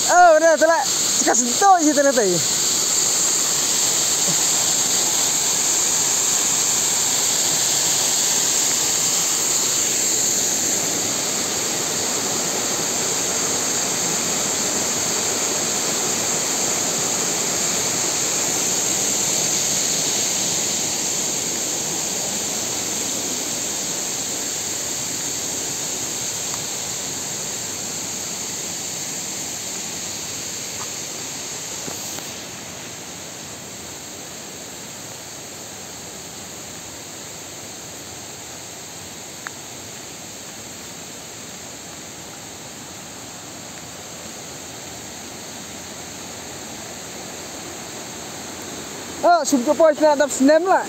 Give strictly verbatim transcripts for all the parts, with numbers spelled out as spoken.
Oh, na tala. Ka sento ji tala tai. Ah, sum ka poi sna dap snem la.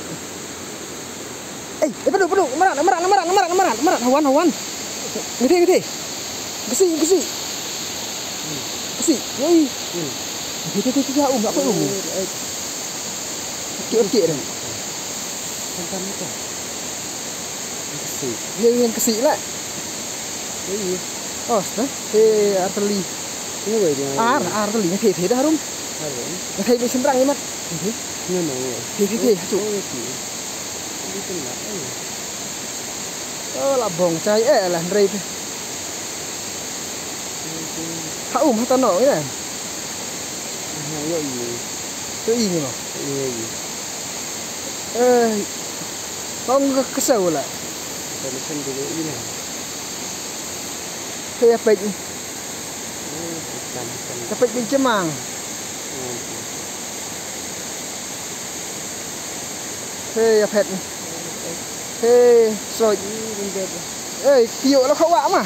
Eh, eh, padu, padu, marat, marat, marat, marat, marat, marat, hawan, hawan. Gede, gede. Kesi, kesi. Kesi, yoi. Gede, gede, gede, um, apa um? Oke, oke, dah. Tentang macam. Kesi. Ye, ye kesi la. Ye. Oh, sta. He, arteli. Ini gue dia. Ar, arteli. He, he, dah harum. Harum. He, he, sendang imat. He. Ngono. He, he, he, hacu. Oh, ye. Ini kena. Oh, la bong cai, eh, la ndrei. Ha um, ha tano, ya. Yo, ini. Yo, ini mo. Ye, ye. Eh, kong ka kesau la. Ka lesen dulu ini. Ka ya pek. Oh, bukan, bukan. Ka pek bin cemang. Oh. He ya pet. He soj. Ini benda apa? Eh, kio la khawa ma.